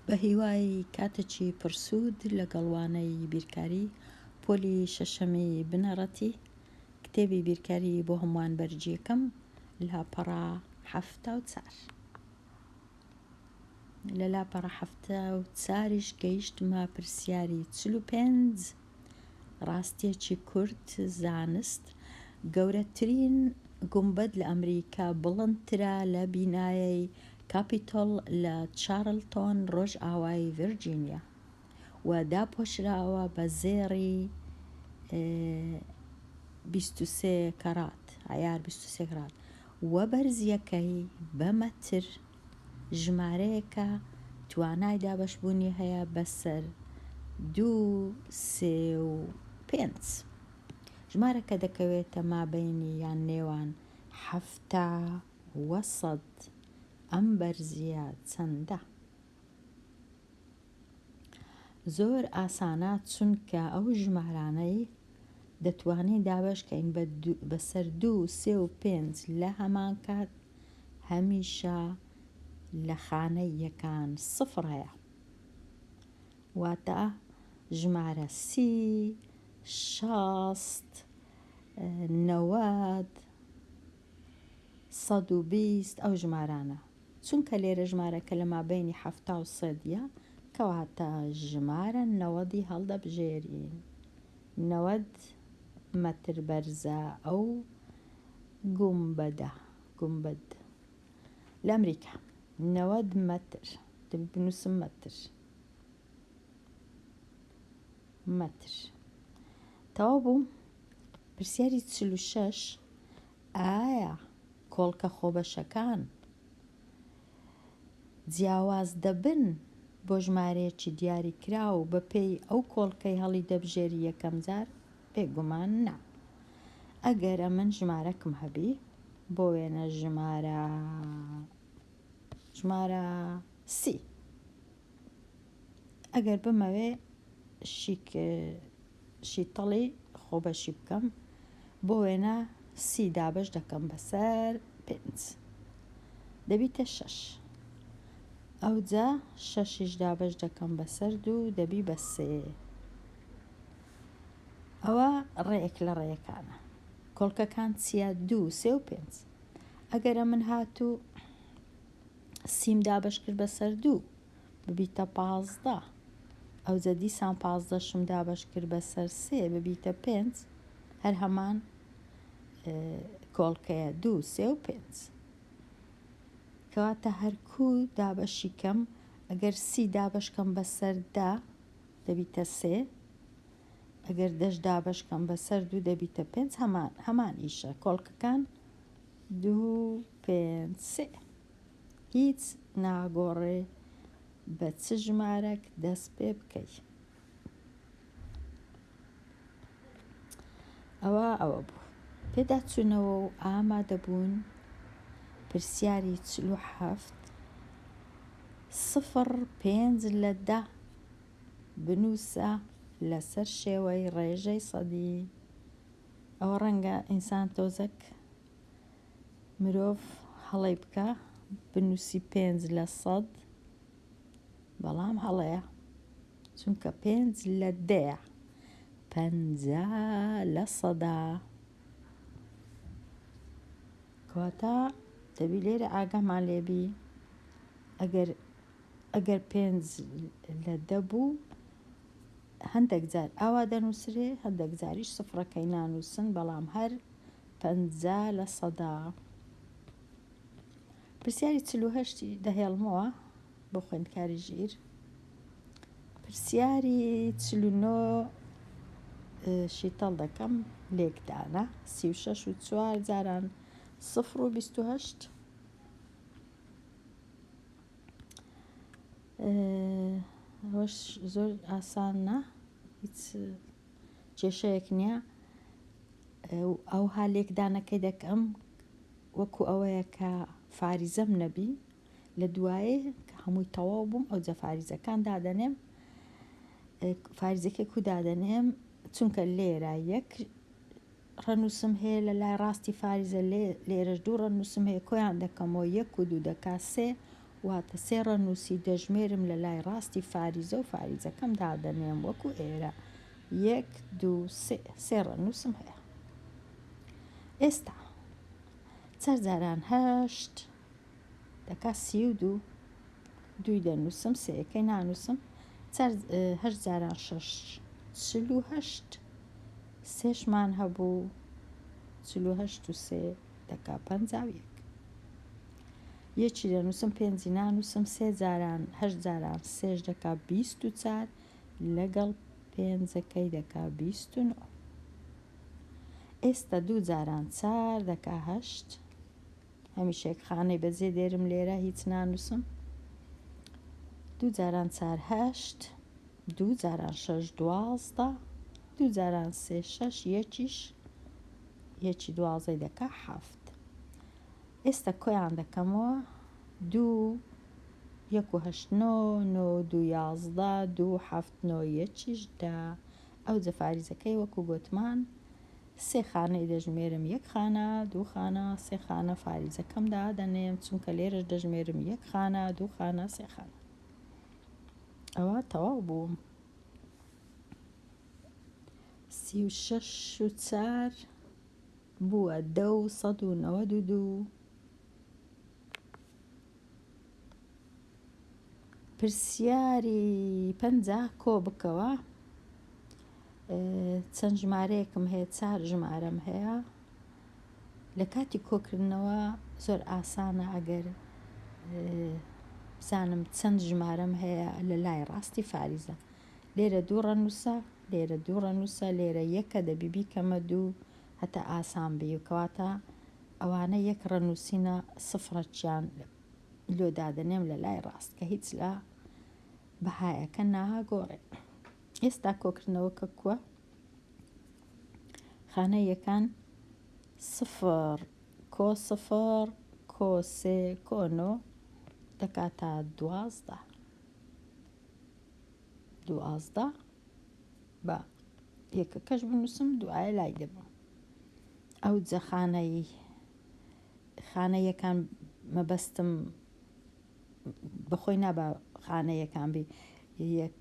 بەهیوای کاتێکی پڕسوود لەگەڵ وانەی بیرکاری پۆلی شەشەمی بنەڕەتی کتێبی بیرکاری بۆ هەمووان بەرگی یەکەم لاپەڕە 74. لە لاپەڕە 74یش گەیشتمە پرسیاری 45 ڕاستیەکی کورت زانست گەورەترین گومبەد لە ئەمریکا بڵندترە لە بینایەی کاپیتۆڵ لە چارلتۆن ڕۆژئاوای ڤێرجینیا و داپۆشراوە بە زێڕی 23 کەرات عەیار 23 کەرات و بەرزییەکەی بە مەتر ژمارەیەکە توانای دابەشبوونی هەیە بەسەر دوو، سێ و پێنج. ژمارەکە دەکەوێتە مابەینی یان نێوان 70 و سەد، ئەم بەرزییە چەندە؟ زۆر ئاسانە چونکە ئەو ژمارانەی دەتوانین دابەشکەین بەسەر دوو، سێ و پێنج لە هەمان کات هەمیشە لە خانەی یەکان سفر هەیە واتە ژمارە سی، 60، 90، 120 ئەو ژمارانە چونکە لێرە ژمارەکە لە مابەینی 70 و سەد یە کەواتە ژمارە نەوەدی هەڵدەبژێرین 90 مەتر بەرزە ئەو گومبەدە گومبەد لە ئەمریکا 90 مەتر دەبی بنووسم مەتر مەتر تەواو بوو پرسیاری 46 ئایا کۆڵکە خۆبەشەکان جیاواز دەبن بۆ ژمارەیەکی دیاریکراو بەپێی ئەو کۆڵکەی هەڵی دەبژێری یەکەم جار؟ بێگومان نا. ئەگەر ئەمن ژمارەکم هەبی بۆ وێنە ژمارە ژمارە سی ئەگەر بمەوێ شیک شیتەڵی خۆبەشی بکەم بۆ وێنە سی دابەش دەکەم بەسەر پێنج دەبیتە شەش ئەوجا شەشیش دابەش دەکەم بەسەر دوو دەبی بە سێ ئەوە ڕێیەک لە ڕێیەکانە کۆڵکەکان چییە دوو سێ و پێنج ئەگەرە من هاتوو سیم دابەش کرد بەسەر دوو ببیتە 15 ئەوجە دیسان پازدەشم دابەش کرد بەسەر سێ ببیتە پێنج هەر هەمان کۆڵکەیە دوو سێ و پێنج کەواتە هەرکو دابەشی کەم ئەگەر سی دابەش کەم بەسەر دە دەبیتە سێ ئەگەر دەش دابەش کەم بەسەر دوو دەبیتە پێنج هەمان هەمان ئیشە کۆڵکەکان دوو پێنج سێ هیچ ناگۆڕێ بە چ ژمارەک دەست پێ بکەی ئەوە ئەوە بوو پێداچوونەوە و ئامادەبوون پرسیاری 47 سفر پێنج لە دە بنووسە لەسەر شێوەی ڕێژەی سەدی ئەوە ڕەنگە ئینسان تۆزەک مرۆڤ هەڵەی بکا بنووسی پێنج لە سەد بەڵام هەڵەیە چونکە پێنج لە دەیە 50 لە سەدا کەواتە دەبی لێرە ئاگامان لێبی ئەگەر ئەگەر پێنج لە دە بوو هەندێک جار ئاوا دەنووسرێ هەندێک جاریش سفرەکەی نانووسن بەڵام هەر 50 لە سەدا. پرسیاری 48ی دەهێڵمەوە بۆ خوێندکاری ژیر. پرسیاری 49 شیتەڵ دەکەم لێکدانە 36 و چوار جاران سفر و 28 ئەوەش زۆر ئاسانە هیچ کێشەیەک نییە ئەوها لێکدانەکەی دەکەم وەکو ئەوەیە کە فاریزەم نەبی لە دوایێ کە هەمووی تەواو بووم ئەوجە فاریزەکان دادەنێم فاریزەکەی کو دادەنێم چونکە لێرە یەک ڕەنووسم هەیە لە لای ڕاستی فاریزە لێرەش دوو ڕەنووسم هەیە کۆیان دەکەمەوە یەک و دوو دەکا سێ. واتە سێ ڕەنووسی دەژمێرم لە لای ڕاستی فاریزە و فاریزەکەم دادەنێم وەکو ئێرە یەک دوو سێ سێ ڕەنووسم هەیە ئێستا چار جاران هەشت دەکا 32 دووی دەنووسم سێیەکەی نانووسم چار هەشت جاران شەش 48 سێشمان هەبوو 48 و سێ دەکا 51 یەکی دەنووسم پێنجی نانووسم سێ جاران هەشت جاران سێش دەکا 24 لەگەڵ پێنجەکەی دەکا 29 ئێستا دوو جاران چار دەکا هەشت هەمیشە یەک خانەی بەجێ دێرم لێرە هیچ نانووسم دوو جاران چار هەشت دوو جاران شەش دوازدە دوو جاران سێ شەش یەکیش یەکی دوازدەی دەکا حەفت ئێستا کۆیان دەکەمەوە دوو یەک و هەشت نۆ نۆ دوو یازدە دوو حەفت نۆ یەکیش دە ئەوجە فاریزەکەی وەکو گۆتمان سێ خانەی دەژمێرم یەک خانە دوو خانە سێ خانە فاریزەکەم دادەنێم چونکە لێرەش دەژمێرم یەک خانە دوو خانە سێ خانە ئەوە تەواو بوو 36 و چار بووە دە و 192 پرسیاری 50 کۆ بکەوە چەند ژمارەیەکم هەیە چار ژمارەم هەیە لە کاتی کۆکردنەوە زۆر ئاسانە ئەگەر بزانم چەند ژمارەم هەیە لە لای ڕاستی فاریزە لێرە دوو ڕەنووسە لێرە دوو ڕەنووسە لێرە یەکە دەبی بیکەمە دوو هەتا ئاسان بی و کەواتە ئەوانە یەک ڕەنووسینە سفرەکیان لۆ دادەنێم لە لای ڕاست کە هیچ لە بەهایەکە ناگۆڕێ. ئێستا کۆکردنەوەکە کووە؟ خانە یەکان سفر کۆ سفر کۆ سێ کۆ نۆ دەکاتە دوازدە. دوازدە بە یەکەکەش بنووسم دوایە لای دەبم. ئەوجە خانەی خانە یەکان مەبەستم بەخۆی نابا خانە یەکان بی یەک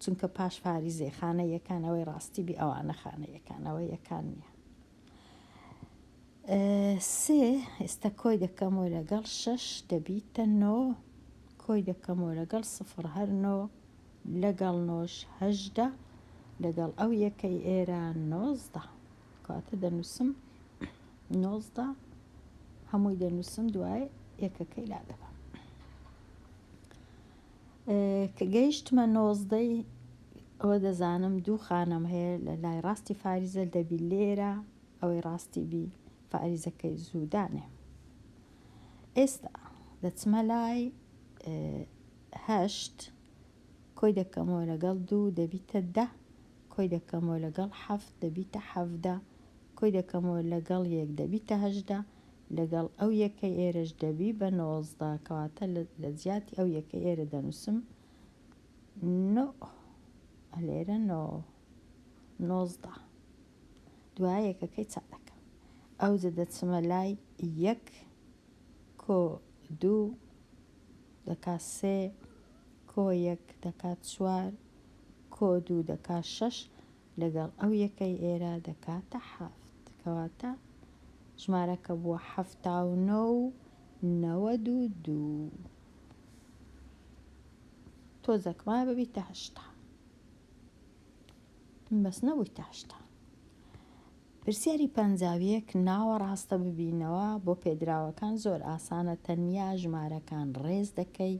چونکە پاش فاریزێ خانە یەکان ئەوەی ڕاستی بی ئەوانە خانە یەکان ئەوە یەکان نییە سێ ئێستا کۆی دەکەمەوە لەگەڵ شەش دەبیتە نۆ کۆی دەکەمەوە لەگەڵ سفر هەر نۆ لەگەڵ نۆش هەژدە لەگەڵ ئەو یەکەی ئێرە نۆزدە کەواتە دەنووسم نۆزدە هەمووی دەنووسم دوای یەکەکەی لا دەبەم کە گەیشتمە نۆزدەی ئەوە دەزانم دوو خانەم هەیە لە لای ڕاستی فاریزە دەبی لێرە ئەوەی ڕاستی بی فاریزەکەی زوو دانێ ئێستا دەچمە لای هەشت کۆی دەکەمەوە لەگەڵ دوو دەبیتە دە کۆی دەکەمەوە لەگەڵ حەفت دەبیتە حەڤدە کۆی دەکەمەوە لەگەڵ یەک دەبیتە هەژدە لەگەڵ ئەو یەکەی ئێرەش دەبی بە نۆزدە کەواتە لە جیاتی ئەو یەکەی ئێرە دەنووسم نۆ لێرە نۆ نۆزدە دوای یەکەکەی چا دەکەم ئەوجە دەچمە لای یەک کۆ دوو دەکا سێ کۆ یەک دەکا چوار کۆ دوو دەکا شەش لەگەڵ ئەو یەکەی ئێرە دەکاتە حەفت کەواتە ژمارەکە بووە 79 و 92 تۆزەک مایە ببیتە هەشتا بەس نەبوویتە هەشتا پرسیاری 51 ناوە ڕاستە ببینەوە بۆ پێدراوەکان زۆر ئاسانە تەنیا ژمارەکان ڕێز دەکەی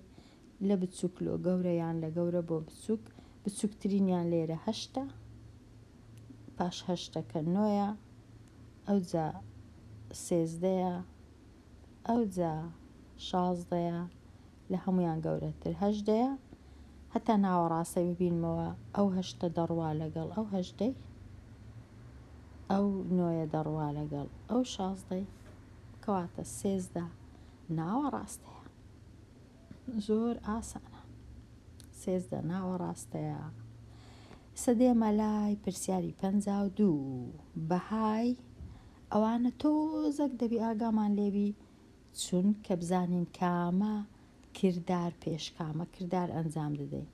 لە بچووک لۆ گەورە یان لە گەورە بۆ بچووک، بچووکترینیان لێرە هەشتە، پاش هەشتەکە نۆیە، ئەوجا سێزدەیە، ئەوجا شازدەیە، لە هەموویان گەورەتر هەژدەیە، هەتا ناوەڕاستەی ببینمەوە ئەو هەشتە دەڕوا لەگەڵ ئەو هەژدەی، ئەو نۆیە دەڕوا لەگەڵ ئەو شازدەی، کەواتە سێزدە ناوەڕاستەیە. زۆر ئاسانە سێزدە ناوەڕاستەیە ئێستا دێمە لای پرسیاری 52 بەهای ئەوانە تۆزەک دەبی ئاگامان لێبی چونکە بزانین کامە. کردار پێش کامە کردار ئەنجام دەدەین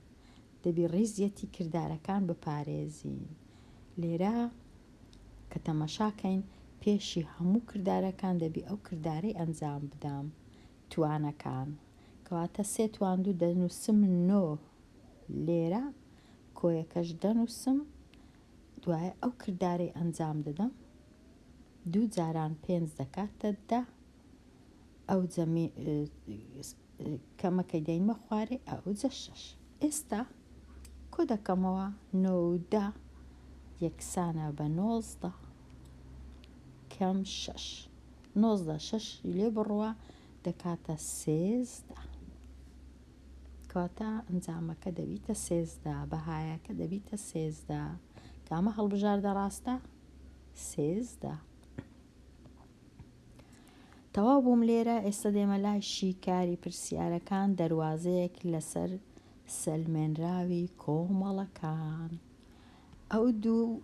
دەبی ڕیزیەتی کردارەکان بپارێزین لێرە کە تەمەشاکەین پێشی هەموو کردارەکان دەبی ئەو کردارەی ئەنجام بدەم توانەکان کەواتە سێ توان دوو دەنووسم نۆ لێرە کۆیەکەش دەنووسم دوایە ئەو کردارەی ئەنجام دەدەم دوو جاران پێنج دەکاتە دە ئەوجە کەمەکەی دەینمە خوارێ ئەوجە شەش ئێستا کۆ دەکەمەوە نۆ و دە یەکسانە بە 19 کەم شەش 19 شەش لێ بڕوە دەکاتە سێزدە کەواتە ئەنجامەکە دەبیتە سێزدە بەهایەکە دەبیتە سێزدە کامە هەڵبژاردە ڕاستە سێزدە تەواو بووم لێرە ئێستا دێمە لای شیکاری پرسیارەکان دەروازەیەک لەسەر سەلمێنراوی کۆمەڵەکان ئەو دوو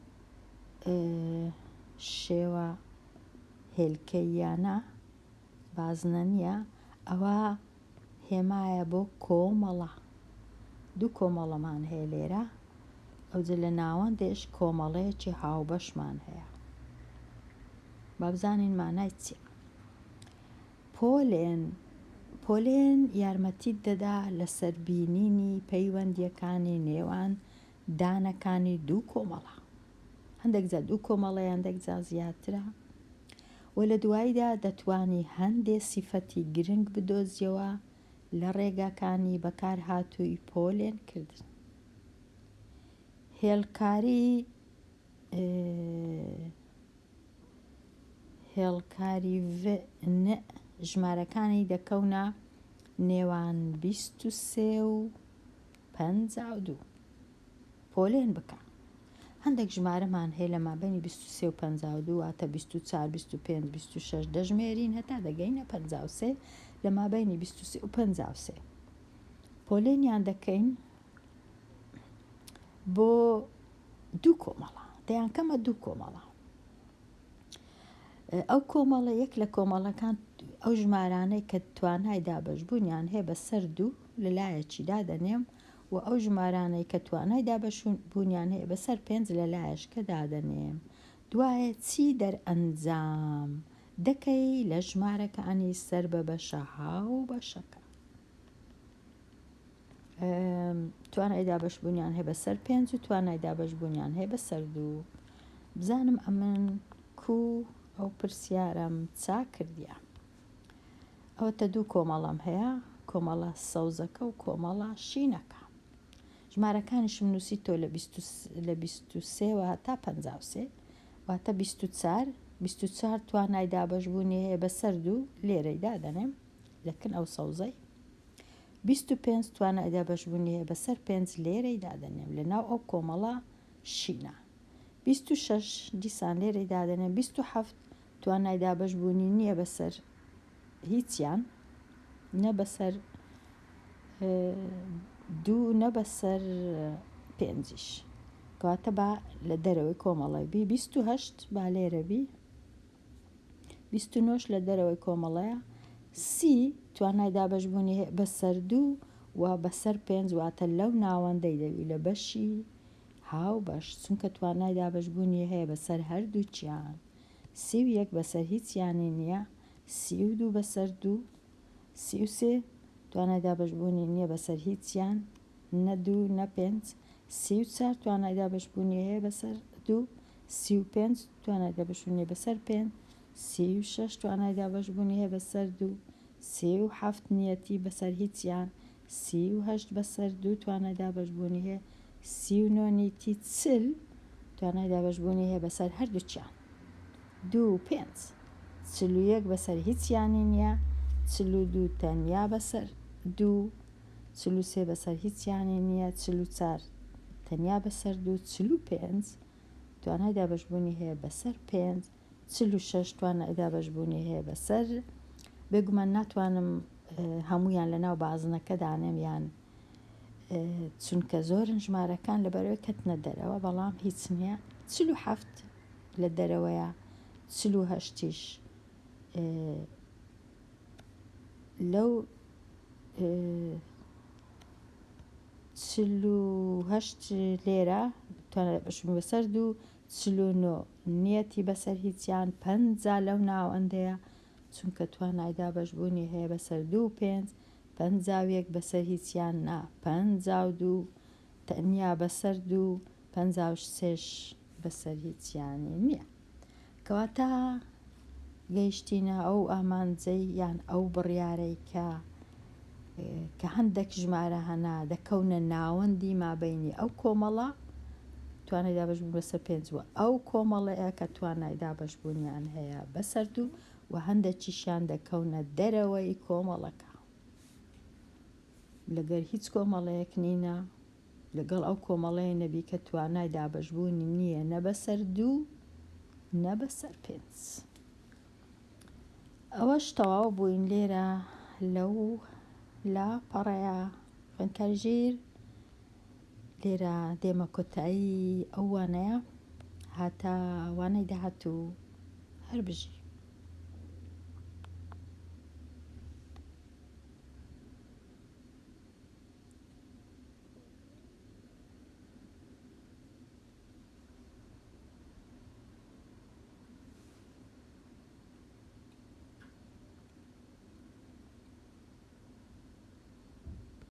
شێوە هێلکەییانە بازنە نییە ئەوە هێمایە بۆ کۆمەڵە دوو کۆمەڵەمان هەیە لێرە ئەوجە لە ناوەندێش کۆمەڵەیەکی هاوبەشمان هەیە با بزانین مانای چیە. پۆلێن، پۆلێن یارمەتیت دەدا لەسەر بینینی پەیوەندیەکانی نێوان دانەکانی دوو کۆمەڵە. هەندێک جار دوو کۆمەڵەیە هەندێک جار زیاترە و لە دواییدا دەتوانی هەندێ سیفەتی گرنگ بدۆزیەوە لە ڕێگاکانی بەکارهاتووی پۆلێن کردن. هێڵکاری هێڵکاری ڤ ن ژمارەکانی دەکەونە نێوان 23 و 52 پۆلێن بکە. هەندێک ژمارەمان هەیە لە مابەینی 23 و 52 واتە 24، 25، 26 دەژمێرین هەتا دەگەینە 53 لە مابەینی 23 و 53 پۆلێنیان دەکەین بۆ دوو کۆمەڵە دەیانکەمە دوو کۆمەڵە ئەو کۆمەڵە یەک لە کۆمەڵەکان ئەو ژمارانەی کە توانای دابەشبوونیان هەیە بەسەر دوو لە لایەکی دادەنێم و ئەو ژمارانەی کە توانای دابەشبوونیان هەیە بەسەر پێنج لە لایەشکە دادەنێم دوایە چی دەرئەنجام دەکەی لە ژمارەکانی سەر بە بەشە هاوبەشەکە. توانای دابەشبوونیان هەیە بەسەر پێنج و توانای دابەشبوونیان هەیە بەسەر دوو بزانم ئەمن کو ئەو پرسیارم چا کردیە ئەوەتە دوو کۆمەڵم هەیە کۆمەڵە سەوزەکە و کۆمەڵە شینەکە ژمارەکانیشم نووسی تۆ لە 23وە تا 53 واتە 24 24 توانای دابەشبوونی هەیە بەسەر دوو لێرەی دادەنێم لەکن ئەو سەوزەی 25 توانای دابەشبوونی هەیە بەسەر پێنج لێرەی دادەنێم لە ناو ئەو کۆمەڵە شینە. 26 دیسان لێرەی دادەنێم 27 توانای دابەشبوونی نییە بەسەر هیچیان نە بەسەر دوو نە بەسەر پێنجیش کەواتە با لە دەرەوەی کۆمەڵە بی 28 با لێرە بی 29 ش لە دەرەوەی کۆمەڵەیە، سی توانای دابەشبوونی هەیە بەسەر دوو و بەسەر پێنج واتە لەو ناوەندەی دەبی لە بەشی هاوبەش چونکە توانای دابەشبوونی هەیە بەسەر هەردووکیان 31 بەسەر هیچیانی نییە 32 بەسەر دوو 33 توانای دابەشبوونی نییە بەسەر هیچیان نە دوو نە پێنج 34 توانای دابەشبوونی هەیە بەسەر دوو 35 توانای دابەشبوونی بەسەر پێنج 36 توانای دابەشبوونی هەیە بەسەر دوو 37 نیەتی بەسەر هیچیان 38 بەسەر دوو توانای دابەشبوونی هەیە 39 نیتی چل توانای دابەشبوونی هەیە بەسەر هەردووکیان دوو پێنج 41 بەسەر هیچیانی نییە 42 تەنیا بەسەر دوو 43 بەسەر هیچیانی نییە 44 تەنیا بەسەر دوو 45 توانای دابەشبوونی هەیە بەسەر پێنج 46 توانای دابەشبوونی هەیە بەسەر بێگومان ناتوانم هەمویان لەناو بازنەکە دانێم یان چونکە زۆرن ژمارەکان لەبەرەوەی کەتنە دەرەوە بەڵام هیچ نییە 47 لە دەرەوەیە 48یش لەو. 48 لێرە توانای دابەشبوونی بەسەر دوو، 49 نیەتی بەسەر هیچیان، 50 لەو ناوەندەیە چونکە توانای دابەشبوونی هەیە بەسەر دوو و پێنج، 51 بەسەر هیچیان نا، 52 تەنیا بەسەر دوو، 53 ش بەسەر هیچیانی نییە. کەواتە گەیشتینە ئەو ئامانجەی یان ئەو بڕیارەی کە کە هەندێک ژمارە هەنا دەکەونە ناوەندی مابینی ئەو کۆمەڵە توانای دابەشبوون بەسەر پێنج وە ئەو کۆمەڵەیە کە توانای دابەشبوونیان هەیە بەسەر دوو و هەندێکیشیان دەکەونە دەرەوەی کۆمەڵەکە لەگەر هیچ کۆمەڵەیەک نینە لەگەڵ ئەو کۆمەڵەیە نەبی کە توانای دابەشبوونی نییە نە بەسەر دوو نە بەسەر پێنج. ئەوەش تەواو بووین لێرە لەو لا پەڕەیە خوێندکاری ژیر لێرە دێمە کۆتایی ئەو وانەیە هاتا وانەی داهاتوو هەر بژی.